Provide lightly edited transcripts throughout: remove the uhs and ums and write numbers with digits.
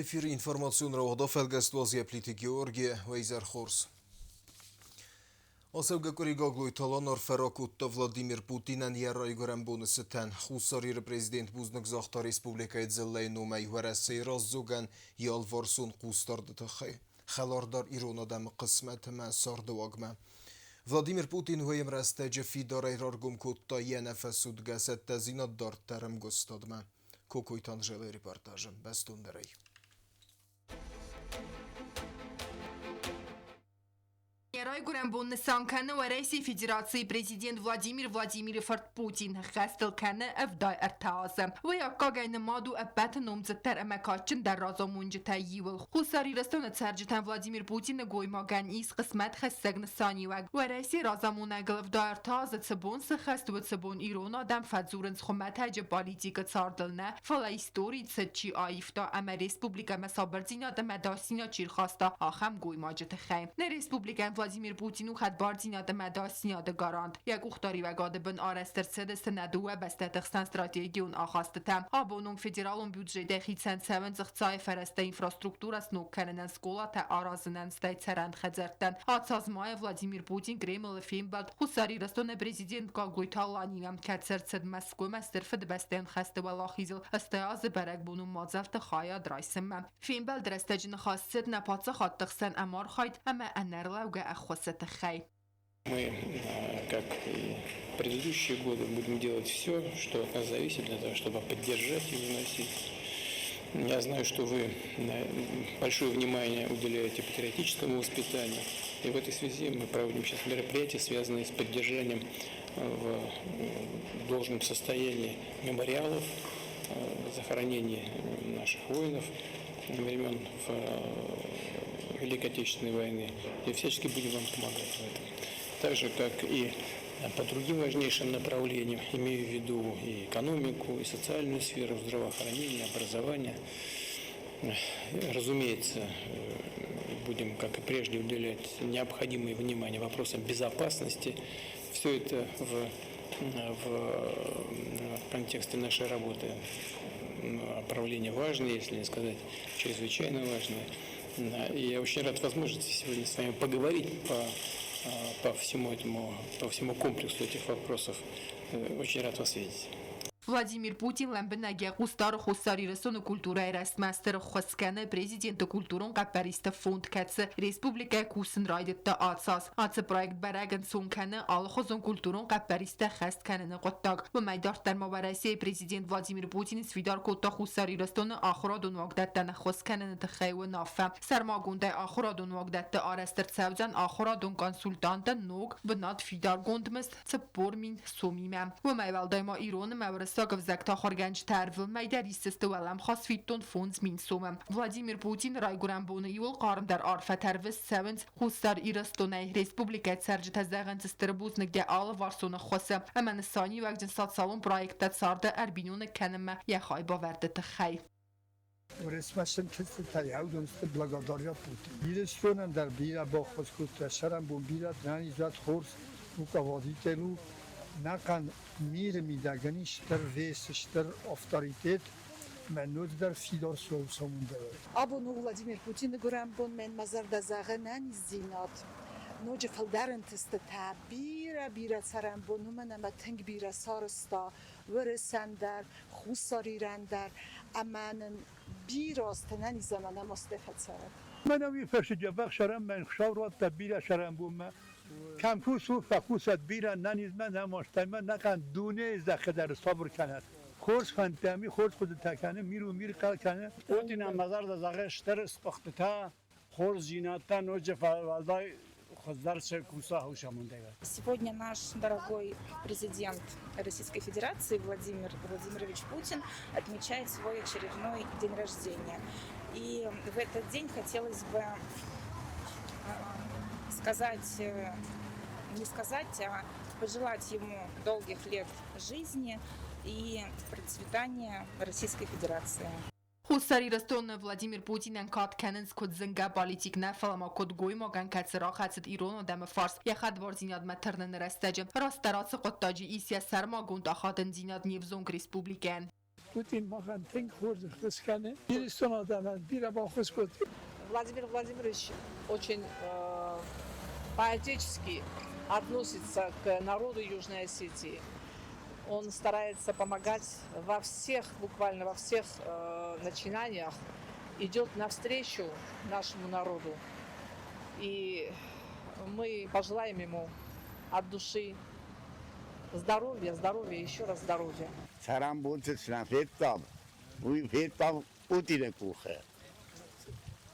Эфиры информацион рауагъд афӕлгӕст уадзгӕ Плиты Георги, уӕ хорз. Ацӕугӕ къуыри Гаглойты Алан арфӕ ракодта Владимир Путинӕн йӕ райгуырӕн боны цытӕн. Хуссар Иры президент бузныг загъта республикӕйы дзыллӕйы номӕй Уӕрӕсейы раздзогӕн йӕ алыварсон хъусдарды тыххӕй, хӕлардӕр ирон адӕмы хъысмӕт ӕмӕ цардыуагмӕ. Владимир Путин уый ӕмрӕстӕджы фидарӕй раргом кодта йӕ нӕфӕцудгӕ цӕттӕдзинад дарддӕр ӕмгуыстадмӕ. Кокойты Анжелӕйы репортажы бӕстондӕрӕй. Йӕ райгуырӕн бон нысан кӕны Уӕрӕсейы Федерацийы президент Владимир Владимиры фырт Путин. Хӕстыл кӕны 73 азы. Уый аккагӕй нымад у ӕппӕты номдзыддӕр ӕмӕ кадджындӕр разамонджытӕй иуыл. Хуссар Ирыстоны цӕрджытӕн Владимир Путины гоймагӕн ис хъысмӕтхӕссӕг нысаниуӕг. Уӕрӕсейы разамонӕгыл 73 азы цы бон сыххӕст, уыцы бон ирон адӕм фӕдзурынц хуымӕтӕджы политикы цардыл нӕ, фӕлӕ историйы цыд чи аивта ӕмӕ республикӕмӕ сабырдзинад ӕмӕ ӕдасдзинад чи рхаста, ахӕм гоймаджы тыххӕй. Нӕ республикӕйӕн Владимир Путин у хӕдбардзинад ӕмӕ ӕдасдзинады гарант. Йӕ къухдариуӕгады бын арӕзт ӕрцыдысты нӕ дыууӕ бӕстӕты хсӕн стратегион ахастытӕ. Абон онг федералон бюджетӕй хицӕн цӕуынц ӕхцайы фӕрӕзтӕ инфраструктурӕ сног кӕнынӕн, скъолатӕ аразынӕн, стӕй цӕрӕн хӕдзӕрттӕн. Ацы аз майы Владимир Путин Кремлы фембӕлд Хуссар Ирыстоны президент Гаглойты Аланимӕ, кӕцы ӕрцыд Мӕскуымӕ Стыр Фыдыбӕстӕйон хӕсты уӕлахизыл 80 азы бӕрӕгбонон мадзӕлтты хайад райсынмӕ. Фембӕлды рӕстӕджы ныхас цыд нӕ паддзахадты хсӕн ӕмархайд ӕмӕ ӕнӕрлӕугӕ ӕххуысы тыххӕй. Мы, как и в предыдущие годы, будем делать все, что от нас зависит, для того, чтобы поддержать Южную Осетию. Я знаю, что вы большое внимание уделяете патриотическому воспитанию. И в этой связи мы проводим сейчас мероприятия, связанные с поддержанием в должном состоянии мемориалов, захоронений наших воинов времен Великой Отечественной войны. И всячески будем вам помогать в этом. Так же, как и по другим важнейшим направлениям, имею в виду и экономику, и социальную сферу, здравоохранение, образование. Разумеется, будем, как и прежде, уделять необходимое внимание вопросам безопасности. Все это в контексте нашей работы направление важное, если не сказать чрезвычайно важное. И я очень рад возможности сегодня с вами поговорить по всему этому, по всему комплексу этих вопросов. Очень рад вас видеть. Владимир Путин лӕмбынӕг йӕ хъус дары Хуссар Ирыстоны культурӕйы рӕзтмӕ стыр ӕххуыс кӕны президенты культурон хъӕппӕристы фонд, кӕцы республикӕйы кусын райдыдта ацы аз. Ацы проект бӕрӕг ӕнцон кӕны алыхуызон культурон хъӕппӕристӕ хӕст кӕныны хъуыддаг. Уымӕй дарддӕр ма Уӕрӕсейы президент Владимир Путин сфидар кодта Хуссар Ирыстоны ахуырадон уагдӕттӕн ӕххуыс кӕныны тыххӕй уынаффӕ. Сӕрмагондӕй ахуырадон уагдӕтты арӕзт ӕрцӕудзӕн ахуырадон консультантӕн ног бынат фидаргонд мызд 40 000 сомимӕ. Уымӕй уӕлдай ма ирон ӕмӕ уырыссаг ӕвзӕгты ахуыргӕнджытӕ ӕрвылмӕй дӕр исдзысты уӕлӕмхас фиддон 5000 сомы. Владимир Путины райгуырӕн боны иууыл хъармдӕр арфӕтӕ ӕрвыст цӕуынц Хуссар Ирыстонӕй. Республикӕйы цӕрджытӕ зӕгъынц стыр бузныг дӕ алыварсон ӕххуысы ӕмӕ нысаниуӕгджын социалон проекттӕ царды ӕрбиноныг кӕнынмӕ йӕ хайбавӕрды тыххӕй. Уырысмӕ сынтыстытӕ аудынсты благодаря Путин. Ирыстонӕн дӕр бирӕ баххуыс кодта, цӕрӕнбон бирӕ ӕнӕниздзинад хорз руководитель у. Нӕхъӕн миры мидӕгӕн ис стыр вес, стыр авторитет, мӕ ноджыдӕр фидар сомондӕуӕд. Абон у Владимир Путины гуырӕн бон, мӕн мӕ зӕрдӕ зӕгъы ӕнӕниздзинад, ноджы фылдӕр ӕнтыстытӕ, бирӕ-бирӕ цӕрӕнбон, уымӕн ӕмӕ тынг бирӕ сарӕзта Уырысӕн дӕр, Хуссар Ирӕн дӕр ӕмӕ нын бирӕ азты ӕнӕнизӕмӕ нӕ фӕцӕрӕд. Мӕнӕ уый фӕрсы дзӕбӕх сӕрӕн мӕн Хуыцау радта бирӕ цӕрӕнбонмӕ. Кӕм кусу, фӕкусӕд бирӕ нӕнизмӕ, нӕ мастӕймӕ, нӕ канд дунейы зӕххы дӕр сабыр кӕнӕд. Хорз фӕндтӕ ми, хорз хъуыдытӕ кӕны, мир у мир хъал кӕны. Путинӕн мӕ зӕрдӕ зӕгъы стыр сгуыхтытӕ, хорздзинӕдтӕ ноджы уӕлдай хуыздӕр цы куса хъусамондӕй. Сегодня наш дорогой президент Российской Федерации Владимир Владимирович Путин отмечает свой очередной день рождения. И в этот день хотелось бы сказать, не сказать, а пожелать ему долгих лет жизни и процветания Российской Федерации. Хуссар Ирыстоны Владимир Путинӕн кад кӕнынц куыд зынгӕ политик нӕ, фӕлӕ ма куыд гоймагӕн, кӕцы рахӕцыд ирон адӕмы фарс йӕ хӕдбардзинадмӕ тырныны рӕстӕджы. Растдӕр ацы хъуыддаджы ис йӕ сӕрмагонд ахадындзинад не взонг республикӕйӕн. Путин махӕн тынг хорз ӕххуыс кӕны. Ирыстоны адӕмӕн бирӕ баххуыс кодта. Владимир Владимирович очень по-отечески относится к народу Южной Осетии. Он старается помогать во всех, буквально во всех начинаниях, идет навстречу нашему народу. И мы пожелаем ему от души здоровья, здоровья, еще раз здоровья. Цӕрӕнбонты цы нӕ федтам, уый федтам Путины къухы.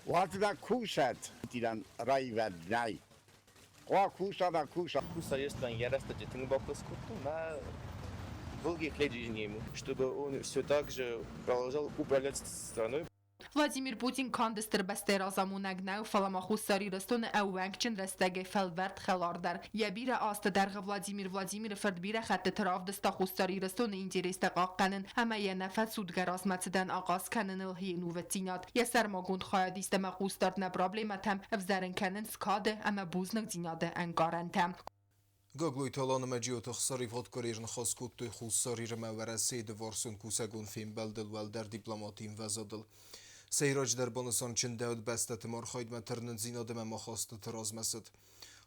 Уӕд кусӕд, Путинӕн раивӕн нӕй. Хъуа куса нӕ куса. Хуссар Ирыстонӕн йӕ рӕстӕджы тынг баххуыс кодта мӕ долгих лет жизни ему, чтобы он все так же продолжал управлять страной. Владимир Путин канд стыр бӕстӕйы разамонӕг нӕу, фӕлӕ ма Хуссар Ирыстоны ӕууӕнкджын рӕстӕгӕй фӕлвӕрд хӕлар дӕр. Йӕ бирӕ азты дӕргъы Владимир Владимиры фырт бирӕ хӕттыты равдыста Хуссар Ирыстоны интерестӕ хъахъхъӕнын ӕмӕ йӕ нӕфӕцудгӕ размӕцыдӕн ахъаз кӕныныл йе нувыддзинад. Йӕ сӕрмагонд хайадист ӕмӕ хъусдард нӕ проблемӕтӕм ӕвзӕрын кӕнынц кады ӕмӕ бузныгдзинады ӕнкъарӕнтӕ. Гаглойты Алан ӕмӕ Джиоты Ӕхсар ивгъуыд къуыри ӕрныхас кодтой Хуссар Ир ӕмӕ Уӕрӕсейы дывӕрсон кусӕгон фембӕлдыл уӕлдӕр дипломаты ӕмвӕзадыл. Сӕйраджыдӕр банысан чындӕуыд бӕстӕты архайдмӕ тырнындзинад ӕмӕ ахастыты размӕцыд.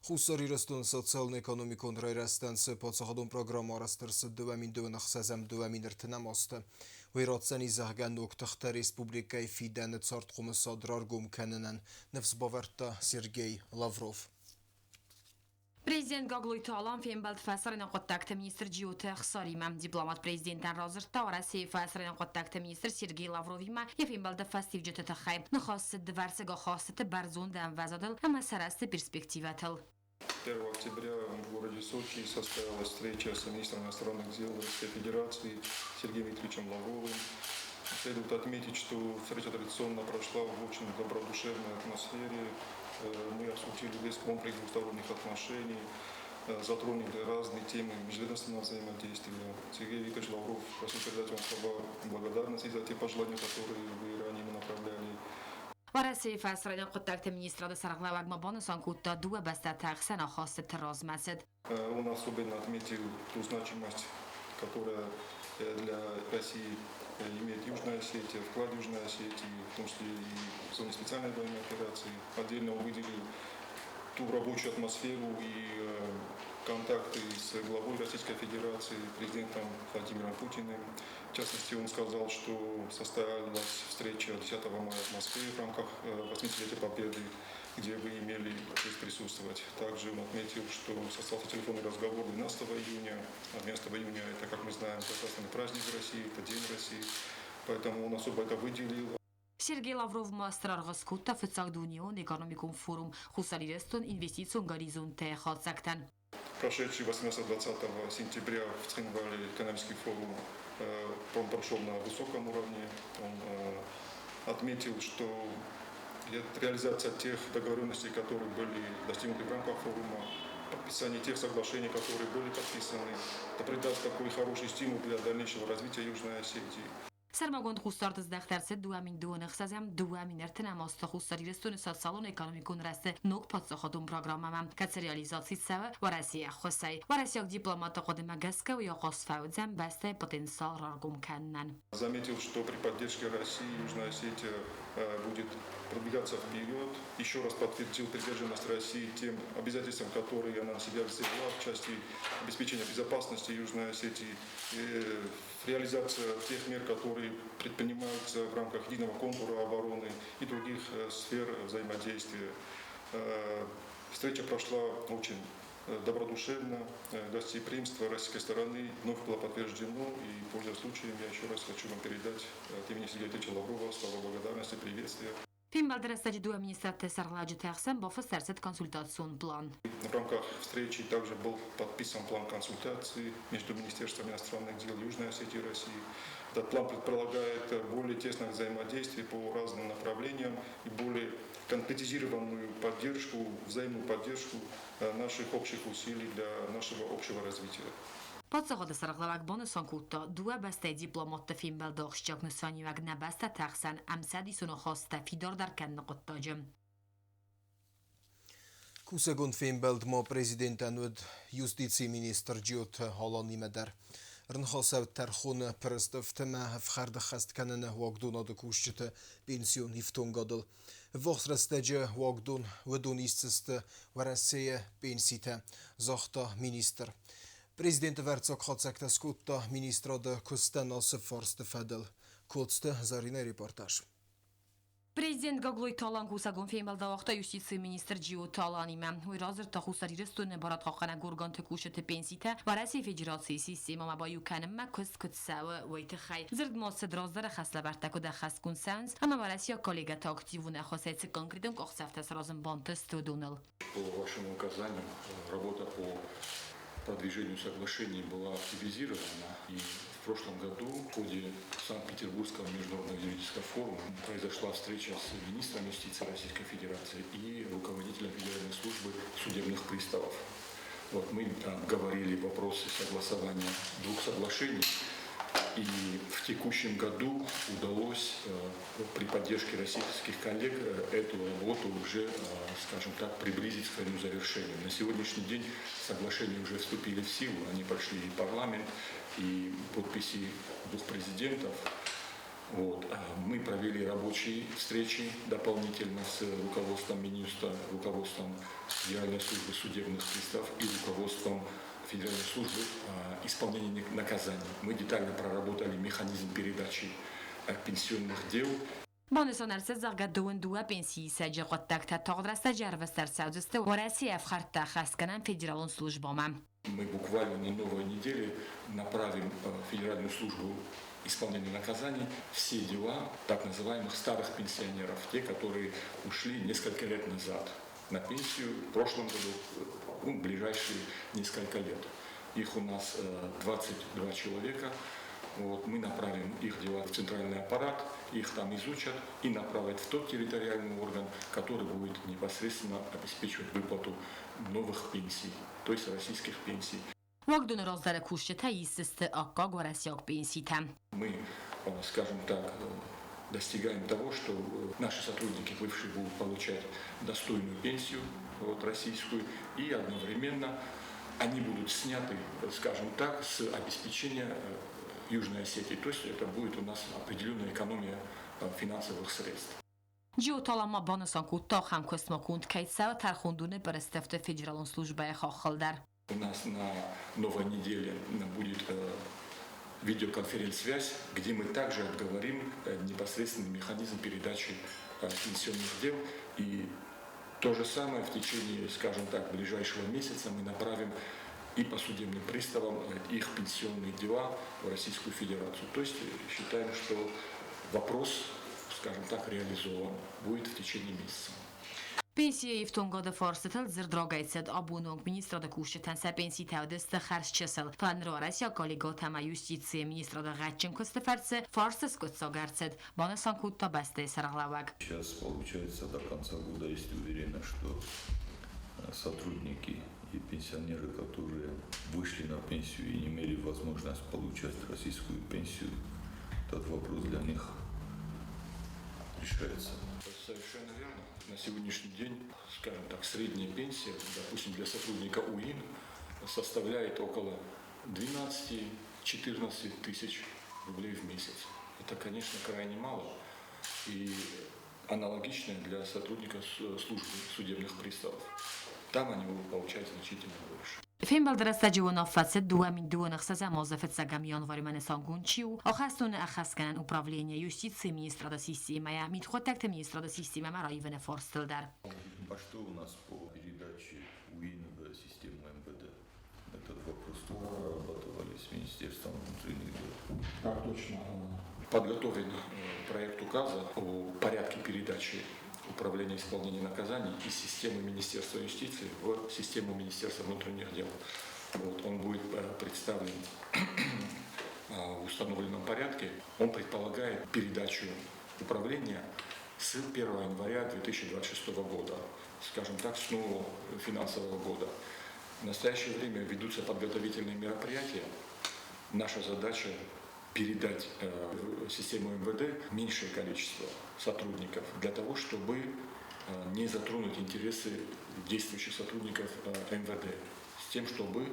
Хуссар Ирыстоны социалон-экономикон райрӕзтӕн цы паддзахадон программӕ арӕзт ӕрцыд 2026-2030 азты, уый ратдзӕни, зӕгъгӕ, ног тыхтӕ республикӕйы фидӕны цардхъомысад раргом кӕнынӕн, ныфс бавӕрдта Сергей Лавров. Президент Гаглойты Алан фембӕлд фӕсарӕйнаг хъуыддӕгты министр Джиоты Ӕхсаримӕ. Дипломат президентӕн радзырдта Уӕрӕсейы фӕсарӕйнаг хъуыддӕгты министр Сергей Лавровимӕ йӕ фембӕлды фӕстиуджыты тыххӕй. Ныхас цыд дывӕрсыг ахастыты бӕрзонд ӕмвӕзадыл ӕмӕ сӕ рӕзты перспективӕтыл. 1 октября в городе Сочи состоялась встреча с министром иностранных дел Российской Федерации Сергеем Викторовичем Лавровым. Следует отметить, что встреча традиционно прошла в очень добродушевной атмосфере. Мы обсудили весь комплекс двусторонних отношений, затронули разные темы межведомственного взаимодействия. Сергей Викторович Лавров просил передать вам слова благодарности за те пожелания, которые вы ранее ему направляли. Уӕрӕсейы фӕсарӕйнаг хъуыддӕгты министрады сӕргълӕууӕг ма банысан кодта дыууӕ бӕстӕты ӕхсӕн ахастыты размӕцыд. Он особенно отметил ту значимость, которая для России имеет Южная Осетия, вклад Южной Осетии, в том числе и в зоне специальной военной операции. Отдельно он выделил ту рабочую атмосферу и контакты с главой Российской Федерации, президентом Владимиром Путиным. В частности, он сказал, что состоялась встреча 10 мая в Москве в рамках 80-летия Победы, где вы имели честь присутствовать. Также он отметил, что состоялся телефонный разговор 12 июня. А 12 июня – это, как мы знаем, государственный праздник в России, это День России. Поэтому он особо это выделил. Сергей Лавров ма стыр аргъ скодта фыццаг дунеон экономикон форум Хуссар Ирыстон инвестицион горизонттӕ хатдзӕгтӕн. Прошедший 18-20 сентября в Цхинвале экономический форум, он прошел на высоком уровне. Он отметил, что реализация тех договоренностей, которые были достигнуты в рамках форума, подписание тех соглашений, которые были подписаны, это придаст такой хороший стимул для дальнейшего развития Южной Осетии. Сӕрмагонд хъусдард здӕхт ӕрцыд 2026-2030 азты Хуссар Ирыстоны социалон-экономикон рӕзты ног паддзахадон программӕмӕ, кӕцы реализаци цӕуы Уӕрӕсейы ӕххуысӕй. Уӕрӕсейаг дипломаты хъуыдымӕ гӕсгӕ уый ахъаз фӕуыдзӕн бӕстӕйы потенциал раргом кӕнынӕн. Заметил, что при поддержке России Южная Осетия будет продвигаться вперед. Еще раз подтвердил приверженность России тем обязательствам, которые она на себя взяла в части обеспечения безопасности Южной Осетии, и реализация тех мер, которые предпринимаются в рамках единого контура обороны и других сфер взаимодействия. Встреча прошла очень добродушевно. Гостеприимство российской стороны вновь было подтверждено. И, пользуясь случаем, я еще раз хочу вам передать от имени Сергея Викторовича Лаврова слова благодарности, приветствия. Фембӕлды рӕстӕджы дыууӕ министрадты сӕргълӕуджыты ӕхсӕн бафыст ӕрцыд консультацион план. В рамках встречи также был подписан план консультаций между Министерством иностранных дел Южной Осетии и России. Этот план предполагает более тесное взаимодействие по разным направлениям и более конкретизированную поддержку, взаимную поддержку наших общих усилий для нашего общего развития. Паддзахады сӕргълӕууӕг банысан кодта, дыууӕ бӕстӕйы дипломатты фембӕлды ахсджиаг нысаниуӕг нӕ бӕстӕты ӕхсӕн ӕмцӕдисон ахастытӕ фидардӕр кӕныны хъуыддаджы. Кусӕгон фембӕлд ма президентӕн уыд юстицийы министр Джиоты Аланимӕ дӕр. Ӕрныхасӕуыд тӕрхоны пъырыстыфты ӕмӕ ӕфхӕрд ӕххӕст кӕныны уагдонады кусджыты пенсион ифтонгадыл. Ӕввахс рӕстӕджы уагдон уыдон исдзысты Уӕрӕсейы пенситӕ, загъта министр. Президенты ӕвӕрццаг хатдзӕгтӕ скодта министрады куыстӕн ацы фарсты фӕдыл. Коцты Заринӕйы репортаж. Президент Гаглойты Алан кусӕгон фембӕлд ауагъта юстицийы министр Джиоты Аланимӕ. Уый радзырдта Хуссар Ирыстоны барадхъахъхъӕнӕг органты кусджыты пенситӕ Уӕрӕсейы Федерацийы системӕмӕ баиу кӕнынмӕ куыст куыд цӕуы, уый тыххӕй. Дзырд ма цыд раздӕры хӕслӕвӕрдтӕ куыд ӕххӕстгонд цӕуынц ӕмӕ уӕрӕсейаг коллегӕты активон ӕххуысӕй цы конкретон къахдзӕфтӕ саразын бантыст, уыдоныл. По вашему указанию, работа по продвижению соглашений была активизирована. И в прошлом году в ходе Санкт-Петербургского международного юридического форума произошла встреча с министром юстиции Российской Федерации и руководителем Федеральной службы судебных приставов. Вот мы говорили вопросы согласования двух соглашений. И в текущем году удалось при поддержке российских коллег эту работу уже, скажем так, приблизить к своему завершению. На сегодняшний день соглашения уже вступили в силу, они прошли и парламент, и подписи двух президентов. Вот. Мы провели рабочие встречи дополнительно с руководством Минюста, руководством Федеральной службы судебных приставов и руководством Федеральной службы исполнения наказаний. Мы детально проработали механизм передачи пенсионных дел. Банысан ӕрцыд, зӕгъгӕ, дыууын дыууӕ пенсиисӕджы хъуыддӕгтӕ тагъд рӕстӕджы ӕрвыст ӕрцӕудзысты Уӕрӕсейы ӕфхӕрдтӕ ӕххӕстгӕнӕн федералон службӕмӕ. Мы буквально на новой неделе направим в Федеральную службу исполнения наказаний все дела так называемых старых пенсионеров, те, которые ушли несколько лет назад на пенсию в прошлом году, ну, ближайшие несколько лет. Их у нас 22 человека. Вот, мы направим их дела в центральный аппарат, их там изучат и направят в тот территориальный орган, который будет непосредственно обеспечивать выплату новых пенсий, то есть российских пенсий. Уагдоны раздӕры кусджытӕ исдзысты аккаг уӕрӕсейаг пенситӕ. Мы, скажем так, достигаем того, что наши сотрудники бывшие будут получать достойную пенсию, вот, российскую, и одновременно они будут сняты, скажем так, с обеспечения Южной Осетии. То есть это будет у нас определенная экономия финансовых средств. Джиоты Алан ма банысан кодта, ахӕм куыстмӕ конд кӕй цӕуы тӕрхондоны пъырыстыфты федералон службӕйы хаххыл дӕр. У нас на новой неделе будет видеоконференц-связь, где мы также обговорим непосредственный механизм передачи пенсионных дел. И то же самое в течение, скажем так, ближайшего месяца мы направим и по судебным приставам их пенсионные дела в Российскую Федерацию. То есть считаем, что вопрос, скажем так, реализован будет в течение месяца. Пенсийы ифтонгады фарстытыл дзырд рагӕй цыд. Абоны онг министрады кусджытӕн сӕ пенситӕ уыдысты хӕрз чысыл. Фӕлӕ ныр уӕрӕсейаг коллегӕтӕ ӕмӕ юстицийы министрады гъӕдджын куысты фӕрцы фарст скъуыддзаг ӕрцыд, банысан кодта бӕстӕйы сӕргълӕууӕг. Сейчас получается до конца года есть уверенность, что сотрудники и пенсионеры, которые вышли на пенсию и не имели возможность получать российскую пенсию, этот вопрос для них решается. Совершенно верно. На сегодняшний день, скажем так, средняя пенсия, допустим, для сотрудника УИН составляет около 12-14 тысяч рублей в месяц. Это, конечно, крайне мало. И аналогично для сотрудников службы судебных приставов. Там они будут получать значительно больше. Фембӕлды рӕстӕджы уынаффӕ цыд 2026 азы фыццӕгӕм январмӕ нысангонд чи у, ахӕстоны ӕххӕстгӕнӕн управление юстицийы министрады системӕйӕ мидхъуыддӕгты министрады системӕмӕ раивыны фарстыл дӕр. А что у нас по передаче УИН в систему МВД? Этот вопрос тоже прорабатывали с Министерством внутренних дел. Так точно. Подготовлен проект указа о порядке передачи управления исполнения наказаний из системы Министерства юстиции в систему Министерства внутренних дел. Вот, он будет представлен в установленном порядке. Он предполагает передачу управления с 1 января 2026 года, скажем так, с нового финансового года. В настоящее время ведутся подготовительные мероприятия. Наша задача передать в систему МВД меньшее количество сотрудников для того, чтобы не затронуть интересы действующих сотрудников МВД, с тем, чтобы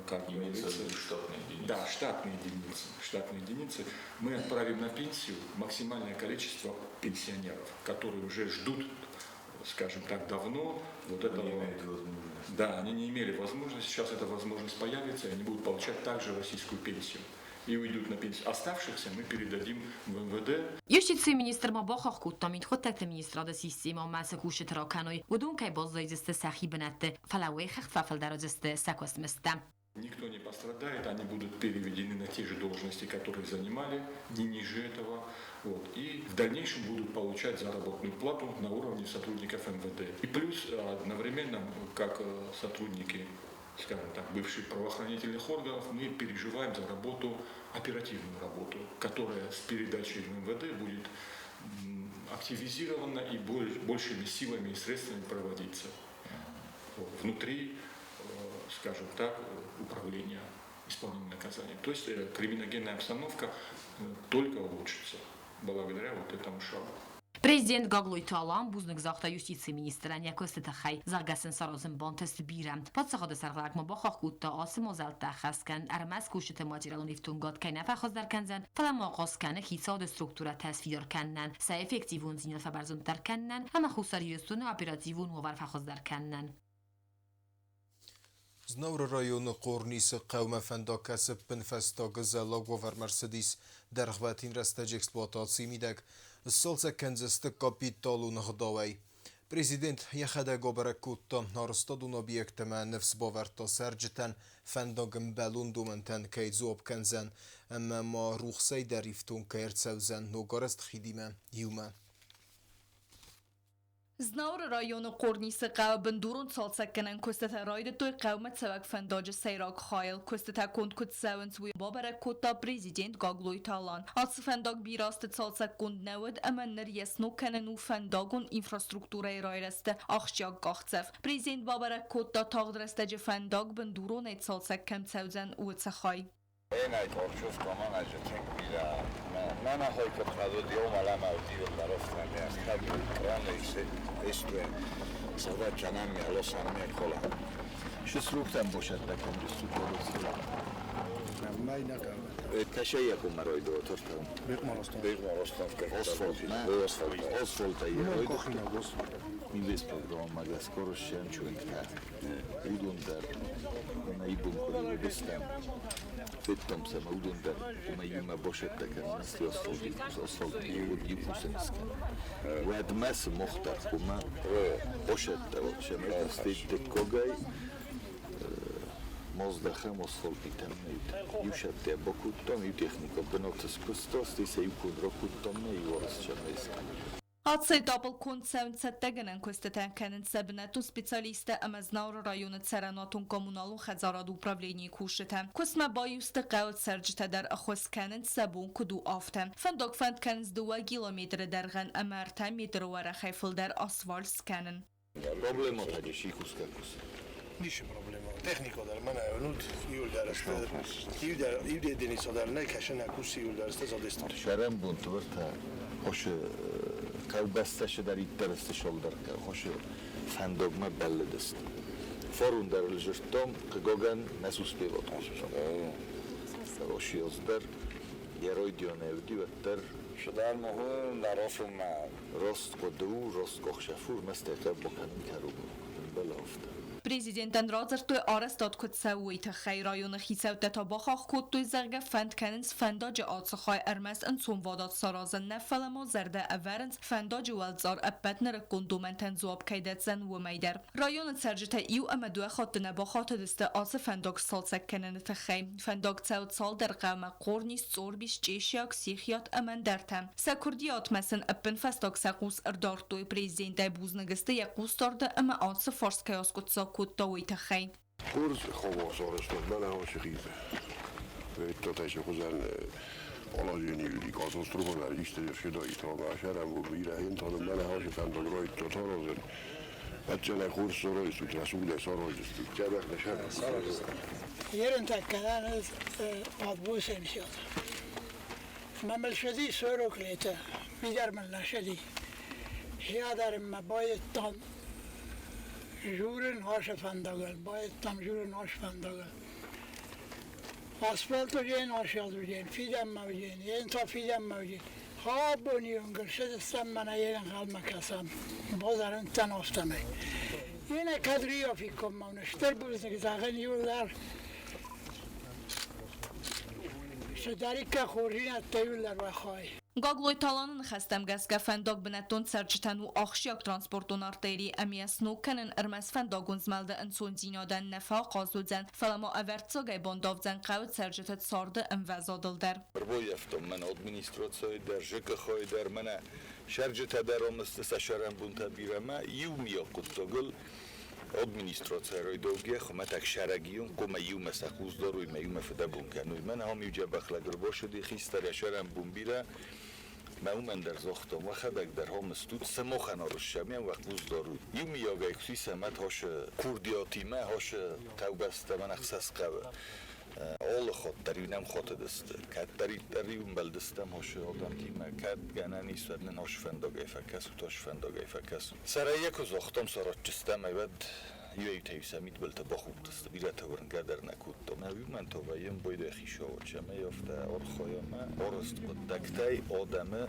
Как Имеется говорится, в виду штатные единицы. Да, штатные единицы. Штатные единицы. Мы отправим на пенсию максимальное количество пенсионеров, которые уже ждут, скажем так, давно вот этого. Не имеют возможности. Да, они не имели возможности. Сейчас эта возможность появится, и они будут получать также российскую пенсию. И уйдут на пенсию. Оставшихся мы передадим в МВД. Юстицийы министр ма бахахх кодта, мидхъуыддӕгты министрады системӕмӕ цы кусджыты ракӕной, уыдон кӕй баззайдзысты сӕхи бынӕтты, фӕлӕ уый хыгъд фӕфылдӕр уыдзысты сӕ куыстмыздтӕ. Никто не пострадает, они будут переведены на те же должности, которые занимали, не ниже этого. Вот. И в дальнейшем будут получать заработную плату на уровне сотрудников МВД. И плюс одновременно, как сотрудники, скажем так, бывших правоохранительных органов, мы переживаем за работу, оперативную работу, которая с передачей в МВД будет активизирована и большими силами и средствами проводиться внутри, скажем так, управления исполнением наказания. То есть криминогенная обстановка только улучшится благодаря вот этому шагу. Президент Гаглойты Алан бузныг загъта юстицийы министрӕн йӕ куысты тыххӕй, зӕгъгӕ сын саразын бантыст бирӕ. Паддзахады сӕргълӕууӕг ма бахахх кодта, ацы мадзӕлттӕ ӕххӕст кӕнын ӕрмӕст кусджыты материалон ифтонгад кӕй нӕ фӕхуыздӕр кӕндзӕн, фӕлӕ ма ахъаз кӕны хицауады структурӕтӕ сфидар кӕнынӕн, сӕ эффективондзинад фӕбӕрзонддӕр кӕнынӕн ӕмӕ Хуссар Ирыстоны оперативон уавӕр фӕхуыздӕр кӕнынӕн. Знауыры районы Хъорнисы хъӕумӕ фӕндаг кӕцы ӕппынфӕстаг зӕллаг уавӕрмӕ ӕрцыдис дӕргъвӕтин рӕстӕджы эксплуатацийы мидӕг, сцалцӕг кӕндзысты капиталон ӕгъдауӕй. Президент йӕхӕдӕг абӕрӕг кодта арӕзтадон объект ӕмӕ ныфс бавӕрдта цӕрджытӕн, фӕндаг ӕмбӕлон домӕнтӕн кӕй дзуапп кӕндзӕн ӕмӕ ма рухсӕй дӕр ифтонг кӕй ӕрцӕудзӕн ногарӕзт хидимӕ иумӕ. Знауыры районы Хъорнисы хъӕуы бындурон цалцӕггӕнӕн куыстытӕ райдыдтой хъӕумӕ цӕуӕг фӕндаджы сӕйраг хайыл. Куыстытӕ конд куыд цӕуынц, уый бабӕрӕг кодта президент Гаглойты Алан. Ацы фӕндаг бирӕ азты цалцӕггонд нӕ уыд ӕмӕ ныр йӕ сног кӕнын у фӕндагон инфраструктурӕйы райрӕзты ахсджиаг къахдзӕф. Президент бабӕрӕг кодта, тагъд рӕстӕджы фӕндаг бындуронӕй цалцӕг кӕм цӕудзӕн, уыцы хай. Ena korčusko manager thinkt mana hoikot qadod yoma lama udil laroftan ya stagi krane ise estuen sada chanamia losamia kola. Шесруктан бошад ракам дистукорусла. Ташая кумароидо торта. Осфолт, Осфолт, осфолт Имон кохина осфолт. Инвестпрограма მაგას κορოს შემჩუენთა. Udondar ona ibunkori ubestam. Fettomsa ma udondar ona yuma boshattaka nasti osfalt osfalt yukusenska. Wad mas moxtar kuma boshatta შემეთასტი კოგაი მოზდახა მოსფოლტითან იუშატე ბოკუტომ იუ ტექნიკო ბნოთს კუსტოს ისე იუკუნ როკუტომნე იორს ჩემეს. Ацы этапыл конд цӕуынц цӕттӕгӕнӕн куыстытӕ кӕнынц сӕ бынӕттон специалисттӕ ӕмӕ Знауыры районы цӕрӕнуатон-коммуналон хӕдзарады управленийы кусджытӕ. Куыстмӕ баиу сты хъӕуы цӕрджытӕ дӕр, ӕххуыс кӕнынц сӕ бон куыд у, афтӕ. Фӕндаг фӕнд кӕнынц 2 километры дӕргъӕн ӕмӕ 3 метры уӕрӕхӕй фылдӕр асфальт скӕнын. Проблема тади шикускакус. Niše problema. Технико дар мана нуд июл дар июл июл дар не кашена курси июл дар задест. Шарам бунт варта хош қавбасташа дар итдарасты шолдар хош фандогма балледаст. Форун дар лжертом гоган нас успевот. Ошиоздар геройдионевди ваттар Шудар мохун дар офум рост коду рост кохшафур мастека боканин каруб балафта. Президентӕн радзырдтой, арӕзтад куыд цӕуы, уый тыххӕй. Районы хицӕуттӕ та бахахх кодтой, зӕгъгӕ, фӕнд кӕнынц фӕндаджы ацы хай ӕрмӕст ӕнцонвадат саразын нӕ, фӕлӕ ма зӕрдӕ ӕвӕрынц, фӕндаджы уӕлцъар ӕппӕт нырыккон домӕнтӕн дзуапп кӕй дӕтдзӕн, уымӕй дӕр. Районы цӕрджытӕ иу ӕмӕ дыууӕ хатты нӕ бахатыдысты ацы фӕндаг сцалцӕг кӕныны тыххӕй. Фӕндаг цӕуы цалдӕр хъӕумӕ: Хъорнис, Цъорбис, Чъешиаг, Сихиат ӕмӕ ӕндӕртӕ. Сӕ куырдиатмӕ сын ӕппынфӕстаг сӕ хъус ӕрдардтой. Президентӕй бузныг сты йӕ хъусдарды ӕмӕ ацы фарст кӕй аскъуыддзаг кодта, уый тыххӕй. Хорз хавасарастад belehashi Vittotesi huzen alazini katastrofa istershidaitama virehintadan belehashi fendagroittot harazen. Etcele kursoroistut ja suude saraistut Yerın adbu semsiot. Mamelshedi söröklete, midermelnashedi. Hiadarım bayettan juren haşa fendagal, bayettan juren haş fendagal. Асфальт уыдзӕн, асфальт уыдзӕн, фидӕнмӕ уыдзӕн, йен та фидӕнмӕ уыдзӕн. Абоны онг ӕрцыдыстӕм мӕнӕ йе нхъӕлмӕ кӕсӕм, базарӕнтӕн афтӕмӕй. Йенӕ кӕд рийафикком ма стыр бузныг зӕгъын иуылдӕр. Цыдӕриддӕр хорздзинӕдтӕ иуылдӕр уӕ хай. Гаглойты Аланы ныхӕстӕм гӕсгӕ фӕндаг бынӕттон цӕрджытӕн у ахсджиаг транспортон артери ӕмӕ йӕ сног кӕнын ӕрмӕст фӕндагон змӕлды ӕнцондзинадӕн нӕ фӕахъаз уыдзӕн, фӕлӕ ма ӕвӕрццагӕй бандавдзӕн хъӕуы цӕрджыты царды ӕмвӕзадыл дӕр. Ӕрбаййӕфтон мӕнӕ администрацийы дӕр, ЖКХ-йы дӕр, мӕнӕ сӕрджытӕ дӕр ам сты сӕ сӕрӕнбонтӕ бирӕ мӕ иумиаг хъуыддагыл администрацийӕ райдаугӕ хуымӕтӕг сӕрӕгион хъуамӕ иумӕ сӕ хъус дарой мӕ иумӕ фыдӕбон кӕной. Мӕнӕ ам иу дзӕбӕх лӕг ӕрбацыди, хистӕр йӕ сӕрӕнбон бирӕ, мӕ уымӕн дӕр загътон, уӕхӕдӕг дӕр ам стут, сымахӕн арыссӕм, уӕ хъус дарут. Иумиагӕй куы сисӕм, хосы курдиатимӕ, хосы хъӕубӕстӕ мӕн ӕхсӕз хъӕуы. Алы хатт дӕр-иу нӕм хатыдысты. Кӕддӕриддӕр-иу ӕмбӕлдыстӕм хосы адӕмтимӕ. Кӕд гӕнӕн ис, уӕд нын хосы фӕндагӕй фӕкӕсут, хосы фӕндагӕй фӕкӕсут. Сӕрӕй куы загътам, саратджыстӕм, уӕд иуӕй-иутӕ-иу сӕ мидбылты бахудтысты, бирӕтӕ уырнгӕ дӕр нӕ кодтам. Уымӕн та вӕййӕм байдайы хицауад, цӕмӕй афтӕ архайӕм арӕзт хъуыддӕгтӕй адӕмы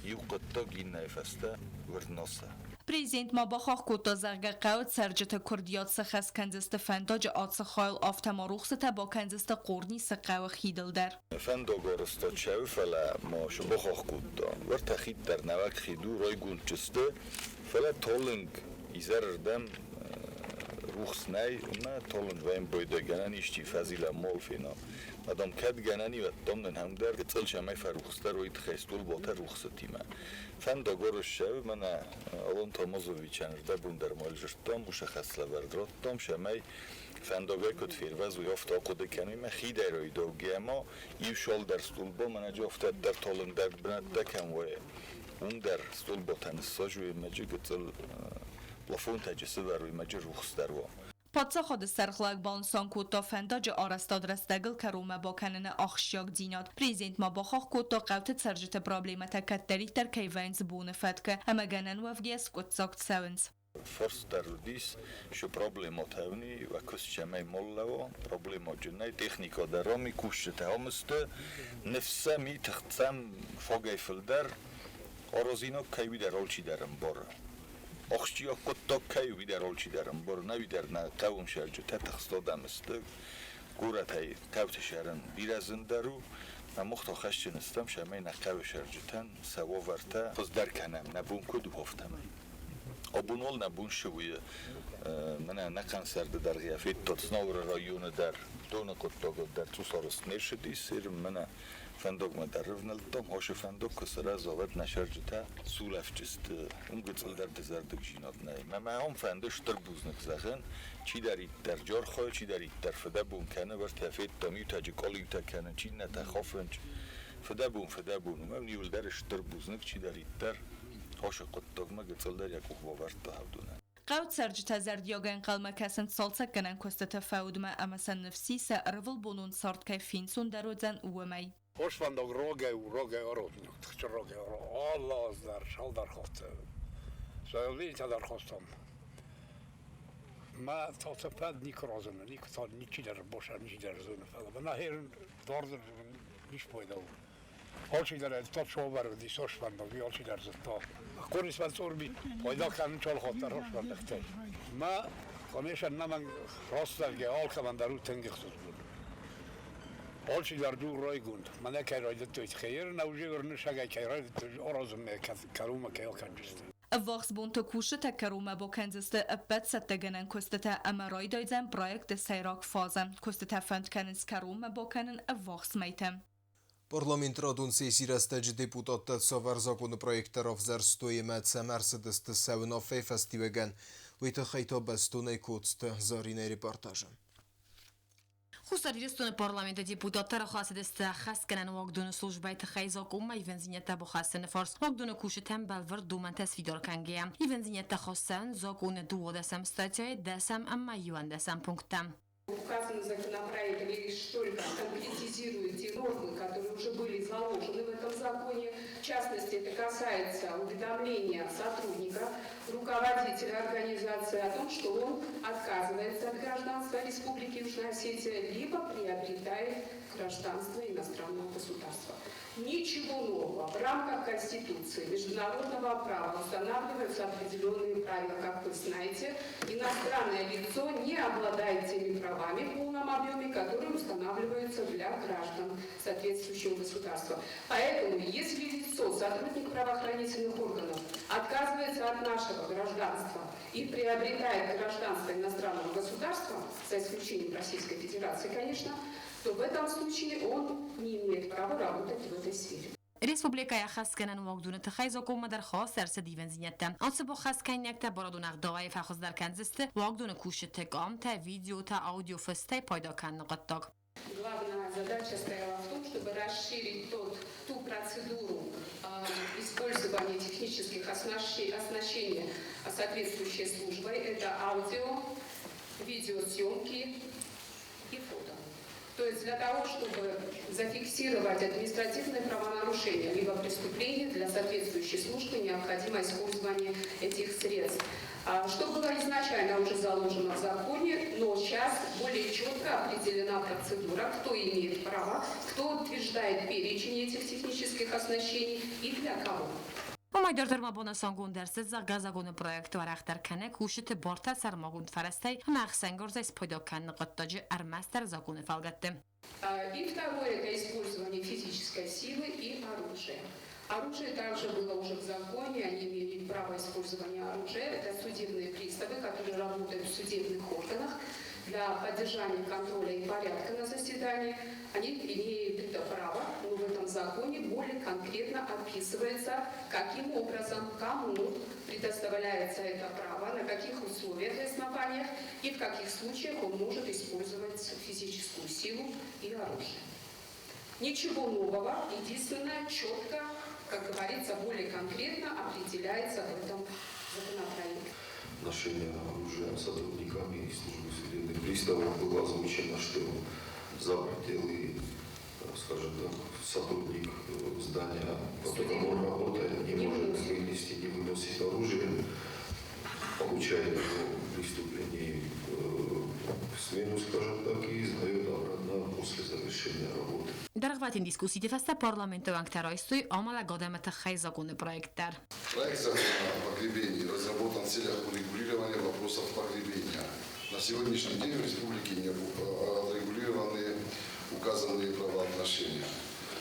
иу хъуыддаг иннӕйы фӕстӕ уырна сӕ. Президент ма бахахх кодта, зӕгъгӕ, хъӕуы цӕрджыты куырдиат сыхӕс кӕндзысты фӕндаджы ацы хайыл, афтӕ ма рухсытӕ бакӕндзысты Хъорнисы хъӕуы хидыл дӕр. Фӕндаг арӕзтад цӕуы, фӕлӕ ма цы бахахх кодта, уӕртӕ хид дӕр нӕуӕг хид у, райгонд сты, фӕлӕ талынг изӕрырдӕм рухс нӕй, ӕмӕ талынг вӕййы байдайгӕнӕн исчи фӕзила мал фена. Адӕм кӕд гӕнӕн и, уӕд нын ам дӕр гыццыл цӕмӕй фӕрухсдӕр уой тыххӕй стъолботӕ рухсытимӕ. Фӕндаг арӕзт мӕнӕ Алан Тамазовичӕн ӕрдӕбон дӕр ма ӕлзырдтам, уыцы хӕслӕвӕрд радтам, цӕмӕй фӕндагӕй куыд фервӕзой, афтӕ ахъуыды кӕной мӕ хидӕй райдаугӕ ӕмӕ иу цалдӕр стъолбо мӕнӕ афтӕ дӕр талынгдӕр бынӕттӕ кӕм уа, уым дӕр стъолботӕ ныссазой ӕмӕ гыццыл плафонтӕ сывӕрой ӕмӕ рухсдӕр уа. Паддзахады сӕргълӕууӕг банысан кодта фӕндаджы арӕзтад рӕстӕгыл кӕронмӕ бакӕныны ахсджиагдзинад. Президент ма бахахх кодта хъӕуты цӕрджыты проблемӕтӕ кӕддӕриддӕр кӕй вӕййынц боны фӕткы ӕмӕ гӕнӕн уӕвгӕйӕ скъуыддзаг цӕуынц. Фарст дӕр уыдис, цы проблемӕтӕ уыни, уӕ куыст цӕмӕй ма лӕууа, проблемӕджынӕй, техникӕ дӕр ам и, кусджытӕ ам сты, ныфс сӕм и, тыхтсӕм фагӕй фылдӕр, аразинаг кӕй уый дӕр алчидӕр ӕмбары. Ахсджиаг хъуыддаг кӕй уый дӕр алчидӕр ӕмбары, нӕ уый дӕр нӕ хъӕуы сӕрджытӕ тыхст адӕм сты, горӕтӕй хъӕуты сӕрын бирӕ зындӕр у, ӕмӕ та хӕсджын стӕм, цӕмӕй нӕ хъӕуы сӕрджытӕн сӕ уавӕртӕ хуыздӕр кӕнӕм, нӕ бон куыд у, афтӕмӕй. Абон уал нӕ бон цы у, мӕнӕ нӕ концерты дӕргъы федтат Знауыры районы дӕр доны хъуыддагыл дӕр цъус арӕзт не рцыдис, мӕнӕ фӕндагмӕ дӕр рывнӕлдтам, хосы фӕндаг куы сырӕза, уӕд нӕ сӕрджытӕ сулӕфджысты, уым гыццылдӕр дызӕрдыгдзинад нӕй. Мӕ мӕ ам фӕнды стыр бузныг зӕгъын, чидӕриддӕр джорхой, чидӕриддӕр фыдӕбон кӕны, уӕртӕ федтам иутӕджы къалиутӕ кӕны, чи иннӕтӕ хафынч. Фыдӕбон фыдӕбон у, мӕ иуылдӕр стыр бузныг чидӕриддӕр хосы хъуыддагмӕ гыццылдӕр йӕ къух бавӕрдта уыдонӕн. Хъӕуы цӕрджытӕ зӕрдиагӕй ӕнхъӕлмӕ кӕсынц цалцӕггӕнӕн куыстыты фӕудмӕ ӕмӕ сӕ ныфс и, сӕ ӕрвылбонон цард кӕй фенцондӕр уыдзӕн, уымӕй. Хорз фӕндаг рогӕй у, рогӕй аразинаг, тыхджын рогӕй алы аз дӕр цалдӕр хатты заявлениетӕ дӕр хастам. Мӕ цалцӕгпад никуы разыны, никуы та ничидӕр босар, ничидӕр зоны, фӕлӕ мӕ нӕхи дарддӕр ницы пайда у. Алчидӕр ӕдта сӕвӕрди сосфӕндаг, алчидӕр зыдта. Хъорисмӕ цъорби пайда кӕнын чалхаттӕ росфӕндӕгтӕй. Мӕ, конечно, нӕмӕнг растзӕгъгӕ алкӕмӕн дӕр у тынг ӕхсызгон. Алчидӕр ду райгонд. Мӕнӕ кӕй райдыдтой тыхӕй нӕ уже уырнысагӕй кӕй райдыдтой аразынмӕ кӕронмӕ кӕй акӕнджысты. Ӕввахс бонты кусджытӕ кӕронмӕ бакӕндзысты ӕппӕт цӕттӕгӕнӕн куыстытӕ ӕмӕ райдайдзӕн проекты сӕйраг фазӕ. Куыстытӕ фӕнд кӕнынц кӕронмӕ бакӕнын ӕввахс мӕйты. Парламенты радон сессийы рӕстӕджы депутаттӕ цавӕр законы проекттӕ равзӕрстой ӕмӕ цӕмӕ ӕрцыдысты сӕ уынаффӕйы фӕстиуӕгӕн, уый тыххӕй та бӕстонӕй Коцты Заринӕйы репортажы. Хуссар Ирыстоны парламенты депутаттӕ рахӕцыдысты ӕххӕстгӕнӕн уагдоны службӕйы тыххӕй закъонмӕ ивӕндзинӕдтӕ бахӕссыны фарс уагдоны кусджытӕн бӕлвырд домӕнтӕ сфидар кӕнгӕйӕ. Ивӕндзинӕдтӕ хӕссӕн закъоны 12-ӕм статьяйы 10-ӕм ӕмӕ 11-ӕм пункттӕм. Указанный законопроект лишь только конкретизирует те нормы, которые уже были заложены в этом законе. В частности, это касается уведомления сотрудника, руководителя организации о том, что он отказывается от гражданства Республики Южная Осетия, либо приобретает гражданство иностранного государства. Ничего нового. В рамках Конституции, международного права устанавливаются определенные правила, как вы знаете. Иностранное лицо не обладает теми правами в полном объеме, которые устанавливаются для граждан соответствующего государства. Поэтому, если лицо, сотрудник правоохранительных органов, отказывается от нашего гражданства и приобретает гражданство иностранного государства, за исключением Российской Федерации, конечно, то в этом случае он не имеет права работать в этой сфере. Республикӕйы ӕххӕстгӕнӕн уагдоны тыххӕй закъонмӕ дӕр хаст ӕрцыд ивӕндзинӕдтӕ. Ацы баххӕстгӕнинӕгтӕ барадон ӕгъдауӕй фӕхуыздӕр кӕндзысты уагдоны кусджыты къамтӕ, видеотӕ, аудиофыстӕй пайда кӕныны хъуыддаг. Главная задача стояла в том, чтобы расширить ту процедуру использования технических оснащений соответствующей службой. Это аудио, видеосъемки и фото. То есть для того, чтобы зафиксировать административное правонарушение либо преступление, для соответствующей службы необходимо использование этих средств. Что было изначально уже заложено в законе, но сейчас более четко определена процедура, кто имеет право, кто утверждает перечень этих технических оснащений и для кого. Уымӕй дарддӕр ма банысангонд ӕрцыд, зӕгъгӕ, законы проект уӕрӕхдӕр кӕны кусджыты бартӕ сӕрмагонд фӕрӕзтӕй ӕмӕ ӕхсӕнгарзӕй спайда кӕныны хъуыддаджы ӕрмӕстдӕр законы фӕлгӕтты. И второе – это использование физической силы и оружия. Оружие также было уже в законе, они имели право использования оружия. Это судебные приставы, которые работают в судебных органах для поддержания контроля и порядка на заседании. Они имеют это право, но в этом законе более конкретно описывается, каким образом, кому предоставляется это право, на каких условиях и основаниях и в каких случаях он может использовать физическую силу и оружие. Ничего нового, единственное, четко, как говорится, более конкретно определяется в этом законопроекте. Ношение оружия сотрудниками службы судебных приставов было озвучено, что за пределы, скажем так, сотрудник здания, в котором он работает, не может вынести, не выносить оружие, получает его преступлении в смену, скажем так, и сдает обратно после завершения работы. Дӕргъвӕтин дискусситы фӕстӕ парламенты уӕнгтӕ райстой амӕлӕг адӕмы тыххӕй законы проект дӕр. Проект закона о погребении разработан в целях урегулирования вопросов погребения. На сегодняшний день в республике не отрегулированы указанные правоотношения.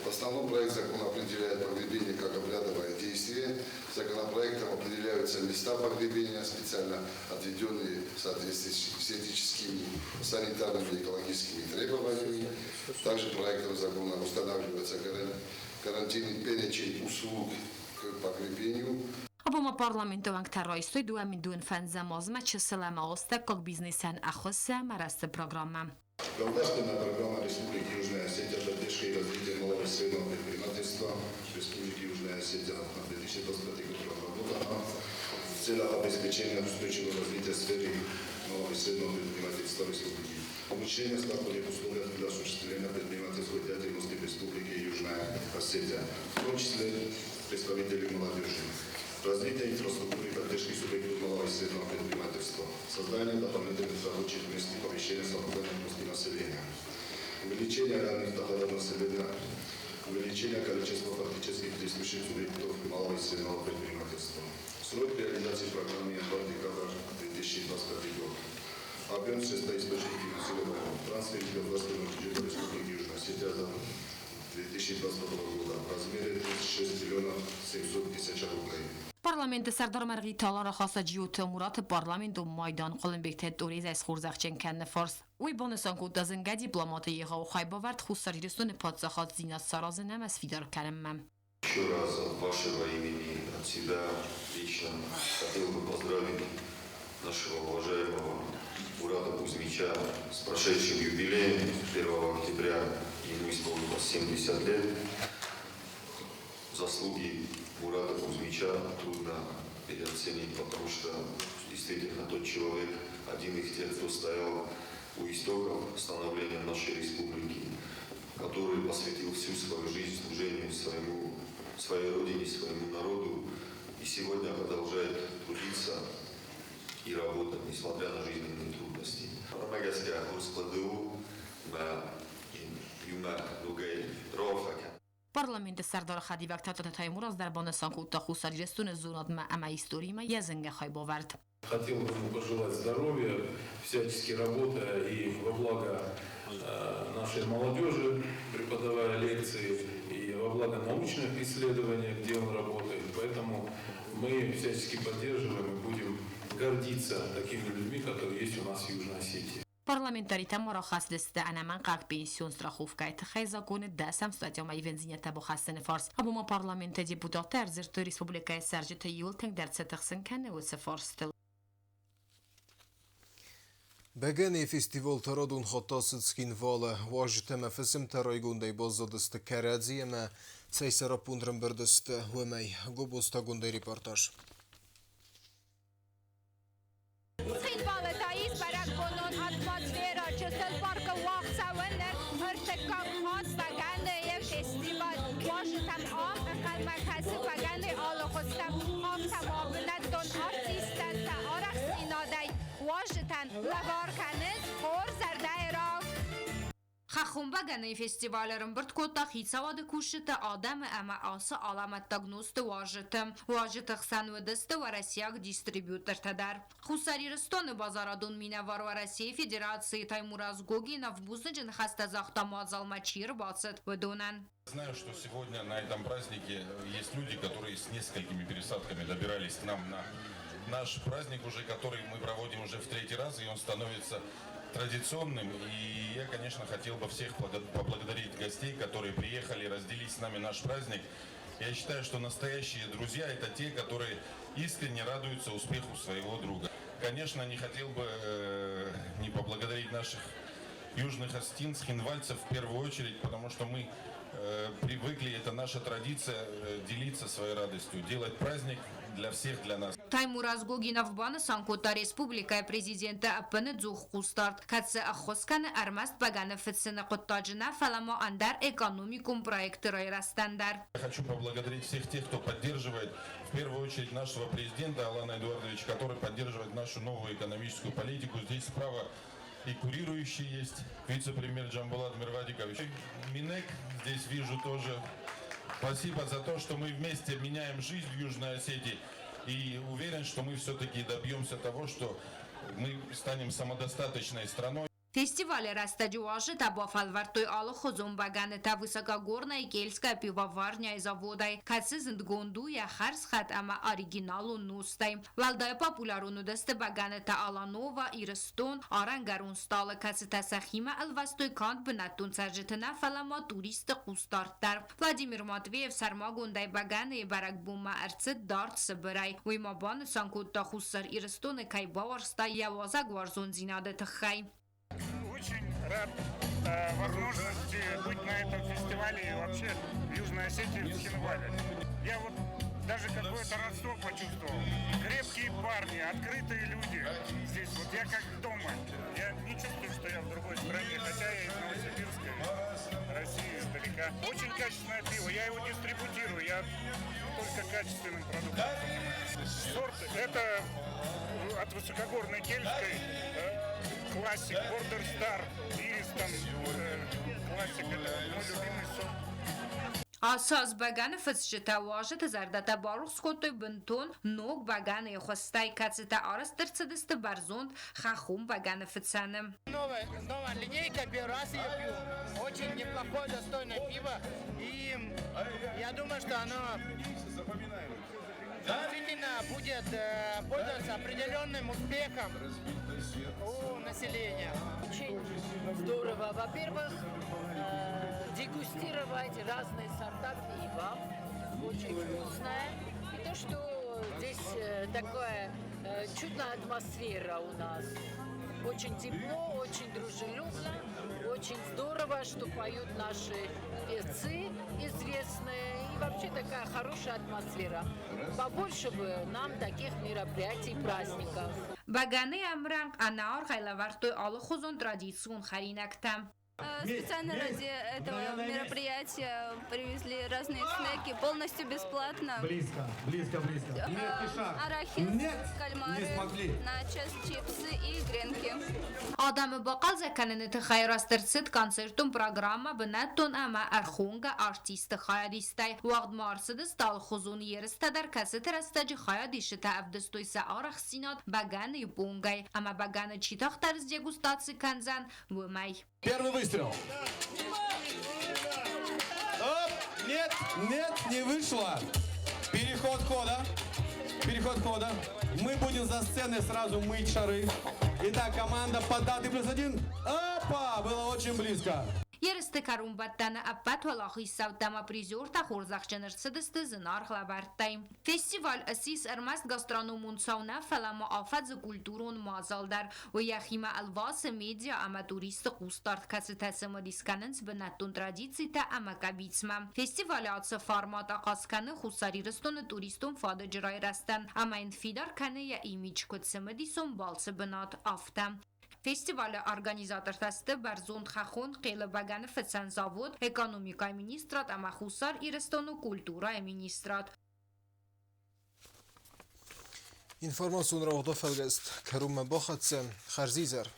В основном проект закона определяет погребение как обрядовое действие. Законопроектом определяются места погребения, специально отведенные в соответствии с этическими, санитарными и экологическими требованиями. Также проектом закона устанавливается карантинный перечень услуг к погребению. Абон ма парламенты уӕнгтӕ райстой 2025 азмӕ чысыл ӕмӕ астӕуккаг бизнесӕн ӕххуысы ӕмӕ рӕзты программӕ. Государственная программа Республики Южная Осетия «Поддержка и развитие малого и среднего предпринимательства в Республике Южная Осетия» на 2025 год разработана в целях обеспечения устойчивого развития сферы малого и среднего предпринимательства республики. Улучшение стартовых условий для осуществления предпринимательской деятельности в Республике Южная Осетия, в том числе представителей молодежи. Развитие инфраструктуры и поддержки субъектов малого и среднего предпринимательства, создание дополнительных рабочих мест и повышение самозанятости населения, увеличение реальных доходов населения, увеличение количества фактических действующих субъектов малого и среднего предпринимательства. Срок реализации программы январь-декабрь 2025 год. Объем средств источник финансирования. Трансфер государственного бюджета Республики Южная Осетия за 2022 года в размере 36 миллионов 700 тысяч рублей. Парламенты сӕрдар Мӕргъиты Алан рахаста Джиоты Мураты парламентон майдан Хъуылымбегты Торезӕй схорзӕхджын кӕныны фарст. Уый банысан кодта зынгӕ дипломаты егъау хайбавӕрд Хуссар Ирыстоны паддзахаддзинад саразын ӕмӕ сфидар кӕнынмӕ. Еще раз от вашего имени, от себя лично хотел бы поздравить нашего уважаемого Мурата Кузьмича с прошедшим юбилеем. 1 октября ему исполнилось 70 лет. Заслуги Мурата Кузьмича трудно переоценить, потому что действительно тот человек, один из тех, кто стоял у истоков становления нашей республики, который посвятил всю свою жизнь служению своему, своей своей родине, своему народу и сегодня продолжает трудиться и работать, несмотря на жизненные трудности. Уымӕ гӕсгӕ хорз хъуыды у ӕмӕ иумӕ ногӕй раарфӕ кӕнӕм. Парламенты сӕрдары хӕдивӕг Тадтаты Таймураз дӕр банысан кодта Хуссар Ирыстоны зонадмӕ ӕмӕ историмӕ йӕ зынгӕ хайбавӕрд. Хотел бы ему пожелать здоровья, всячески работая и во благо нашей молодежи, преподавая лекции, и во благо научных исследований, где он работает. Поэтому мы всячески поддерживаем и будем гордиться такими людьми, которые есть у нас в Южной Осетии. Парламентаритӕ ма рахӕцыдысты ӕнӕмӕнгхъӕуӕг пенсион страховкӕйы тыххӕй законы дӕсӕм статьямӕ ивындзинӕдтӕ бахӕссыны фарс. Абон ма парламенты депутаттӕ ӕрдзырдтой республикӕйы цӕрджыты иууыл тынгдӕр цы тыхсын кӕны, уыцы фарстыл. Бӕгӕныйы фестивалты радон хатт ацыд Цхинвалы. Уазджытӕ ӕмӕ фысымтӕ райгондӕй баззадысты кӕрӕдзи ӕмӕ цӕй сӕраппонд ӕрӕмбырд сты, уымӕй. Гобозтагондӕй репортаж. Цхинвалы та ис бӕрӕгбонон атмосферӕ. Чысыл паркы уагъд цӕуы ныр ӕртыккаг хатт бӕгӕныйы фестиваль. Уазджытӕм ам ӕнхъӕлмӕ кӕсы бӕгӕныйы алы хуызтӕм. Афтӕ ма бынӕттон артисттӕ сӕ арӕхстдзинадӕй уазджытӕн лӕвар кӕнынц хорз зӕрдӕйы равг. Хӕххон бӕгӕныйы фестиваль ӕрӕмбырд кодта хицауады кусджыты, адӕмы ӕмӕ ацы алӕмӕттаг нозты уазджыты. Уазджыты хсӕн уыдысты уӕрӕсейаг дистрибьютортӕ дӕр. Хуссар Ирыстоны базарадон минӕвар Уӕрӕсейы Федерацийы Таймураз Гогинов бузныджы ныхӕстӕ загъта мадзалмӕ чи ӕрбацыд, уыдонӕн. Знаю, что сегодня на этом празднике есть люди, которые с несколькими пересадками добирались к нам на наш праздник уже, который мы проводим уже в третий раз, и он становится традиционным. И я, конечно, хотел бы всех поблагодарить гостей, которые приехали разделить с нами наш праздник. Я считаю, что настоящие друзья – это те, которые искренне радуются успеху своего друга. Конечно, не хотел бы не поблагодарить наших южных осетин, цхинвальцев в первую очередь, потому что мы привыкли, это наша традиция, делиться своей радостью, делать праздник для всех, для нас. Таймураз Гогинов банысан кодта республикӕйы президенты ӕппыныдзух хъусдард, кӕцы ӕххуыс кӕны ӕрмӕст бӕгӕны фыцыны хъуыддаджы нӕ, фӕлӕ ма ӕндӕр экономикон проекты райрӕзтӕн дӕр. Я хочу поблагодарить всех тех, кто поддерживает, в первую очередь, нашего президента Алана Эдуардовича, который поддерживает нашу новую экономическую политику. Здесь справа и курирующий есть вице-премьер Джамбулат Мирвадикович. Минэк здесь вижу тоже. Спасибо за то, что мы вместе меняем жизнь в Южной Осетии. И уверен, что мы все-таки добьемся того, что мы станем самодостаточной страной. Фестивалы рӕстӕджы уазджытӕ бафӕлвӕрдтой алыхуызон бӕгӕнытӕ Высокогорная Кельтская пивоварня-йы заводӕй, кӕцы зындгонд у йӕ хӕрзхъӕд ӕмӕ оригиналон нозтӕй. Уӕлдай популярон уыдысты бӕгӕнытӕ Аланова, Ирыстон, арӕнгӕрон стъалы, кӕцытӕ сӕхимӕ ӕлвӕстой канд бынӕттон цӕрджыты нӕ, фӕлӕ ма туристты хъусдард дӕр. Владимир Матвеев сӕрмагондӕй бӕгӕныйы бӕрӕгбонмӕ ӕрцыд дард Сыбырӕй. Уый ма банысан кодта Хуссар Ирыстоны кӕй бауарзта йӕ уазӕгуарзондзинады тыххӕй. Очень рад возможности быть на этом фестивале и вообще в Южной Осетии, в Цхинвале. Я вот даже какое-то родство почувствовал. Крепкие парни, открытые люди здесь. Вот я как дома. Я не чувствую, что я в другой стране, хотя я из Новосибирска, из России, издалека. Очень качественное пиво, я его дистрибутирую, я только качественным продуктом занимаюсь. Сорт это от высокогорной кельтской, классик, Border Star, Иристон, классик, это мой любимый сорт. Ацы аз бӕгӕны фыцджытӕ уазджыты зӕрдӕтӕ барухс кодтой бынтон ног бӕгӕныйы хуызтӕй, кӕцытӕ арӕзт ӕрцыдысты бӕрзонд хӕххон бӕгӕныфыцӕны. Новая, новая линейка, первый раз ее пью. Очень неплохое, достойное пиво. И я думаю, что оно действительно будет пользоваться определенным успехом у населения. Очень здорово. Во-первых, дегустировать разные сорта пива. Очень вкусное. И то, что здесь такая чудная атмосфера у нас. Очень тепло, очень дружелюбно, очень здорово, что поют наши певцы известные. И вообще такая хорошая атмосфера. Побольше бы нам таких мероприятий, праздников. Бӕгӕныйы ӕмрӕнхъ ӕнӕаргъӕй лӕвӕрдтой алыхуызон традицион хӕринӕгтӕ. Специально ради этого мероприятия привезли разные снеки, полностью бесплатно. Близко, близко, близко. Арахис, Нет, кальмары, не смогли. начос, чипсы и гренки. Адӕмы бахъӕлдзӕг кӕныны тыххӕй арӕзт ӕрцыд концертон программӕ бынӕттон ӕмӕ ӕрхонгӕ артистты хайадистӕй. Уагъд ма ӕрцыдысты алыхуызон ерыстӕ дӕр, кӕцыты рӕстӕджы хайадисджытӕ ӕвдыстой сӕ арӕхстдзинад бӕгӕныйы бонгӕй ӕмӕ бӕгӕны чи тагъддӕр сдегустаци кӕндзӕн, уымӕй. Первый выстрел. Оп, нет, нет, не вышло. Переход хода. Переход хода. Мы будем за сценой сразу мыть шары. Итак, команда под датой +1. Опа, было очень близко. Ерысты кӕронбӕттӕны ӕппӕт уӕлахиздзаутӕ ӕмӕ призертӕ хорзӕхджын ӕрцыдысты зынаргъ лӕвӕрттӕй. Фестиваль ссис ӕрмӕст гастрономон цау нӕ, фӕлӕ ма афӕдзы культурон мадзал дӕр. Уый йӕхимӕ ӕлвасы медиа ӕмӕ туристты хъусдард, кӕцытӕ цымыдис кӕнынц бынӕттон традицитӕ ӕмӕ къӕбицмӕ. Фестивалы ацы формат ахъаз кӕны Хуссар Ирыстоны туристон фадыджы райрӕзтӕн ӕмӕ йын фидар кӕны йӕ имидж куыд цымыдисон балцы бынат, афтӕ. Фестивалы организатортӕ сты бӕрзонд хӕххон Хъелы бӕгӕныфыцӕн завод, экономикӕйы министрад ӕмӕ Хуссар Ирыстоны культурӕйы министрад. Информацион рауагъды фӕлгӕст кӕронмӕ бахӕццӕ. Хӕрзизӕр.